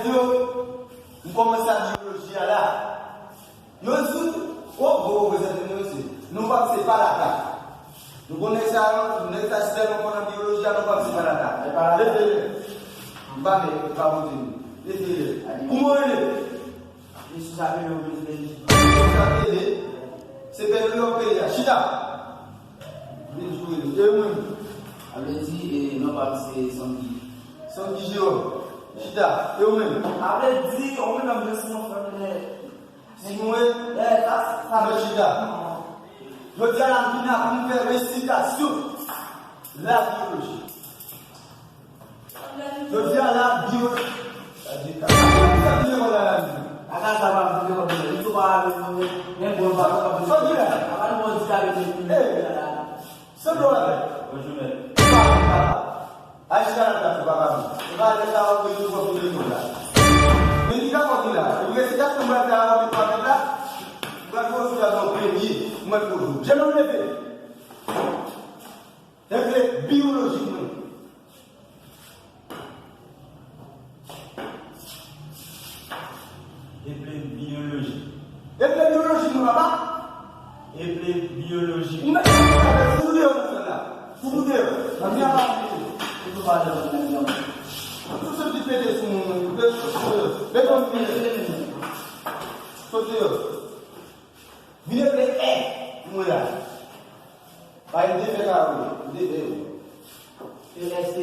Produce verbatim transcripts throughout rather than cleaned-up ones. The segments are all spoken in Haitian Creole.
Yo, m kòmanse ak biyoloji a la. Yo di, o, o, o, prezante nou, mesye. Nou pa se pa lata. Nou konnen sa, nèg sa si tèlman fò nan biyoloji a, nou pa se pa lata. E pa lata. Leve lè. M pa men, m pa monte nou. Leve lè. Kouman w rele? Mesye sa rele, ou vle di. Mesye sa rele. Se pèdi lè w pèdi a. Chita. Vin jwe li. E ou menm? A vle di, e, non pa m se Santi. Santi Jeròm. Chita. E ou menm? A vle di, ou menm ap jwe Simon Frè Mènè. Simon e? E, sa, sa. Mèt chita. Jodi a la, m vin la pou m fè resitasyon la biyoloji. Jodi a la, biyo. Sa di ka. Sa di lekòl la, la, li. Aka sa pa vin lekòl, li tou pa ale, men bon, pa, pa, pa. Sa di la. Apa nou bon di ka rete. Eh. Sanble avè. Bonjou, mèt. Ay, chita nan plas ou, vagabon. E pa lè sa ou vin nou pran pou lekòl la. Men ki ka fò ki la. Ou rete kat konbat la, ou pa mèt la. Ou pral fè sou la nan premye. Ou mèt fò jou. Jèn leve. Eple biyoloji mwen. Eple biyoloji. Eple biyoloji mwen, papa. Eple biyoloji. Ou mèt foutou deyò nan sal la. Foutou deyò. Nan mi a pa foutou. Foutou pa deyò nan mi a. Foutou soti pete sou moun mwen. Beton pete. Soti deyò. Vin eple E mwen la. Pa yon defèt a ou, yon defèt ou. E S T.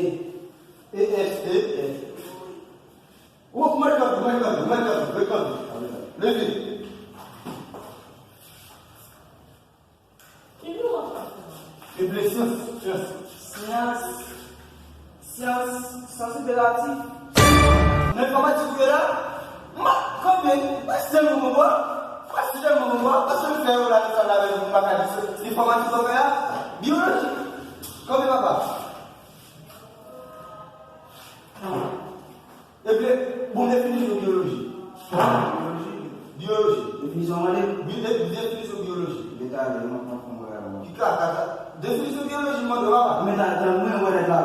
E S T. Ou mèt kanpe, mèt kanpe, mèt kanpe, mèt kanpe. Leve. Ki nou ap fè? Eple syans, syans. Syans. Syans, syans operatif. Nan enfòmatik ou ye la? M ap kanpe, pa sèlman mwen, pa sèlman mwen, pa sèlman fè yo la, sa la, mwen pa ka di se enfòmatik ou fè a, biyoloji. Kanpe papa. Epi, bon definisyon biyoloji. Biyoloji. Definisyon mande? Bi-, de-, definisyon biyoloji. Detalye, mwen pa konprann. Ki ka, ka, ka. Definisyon biyoloji, mande papa. Men ta, ta, mwen wè nèg la.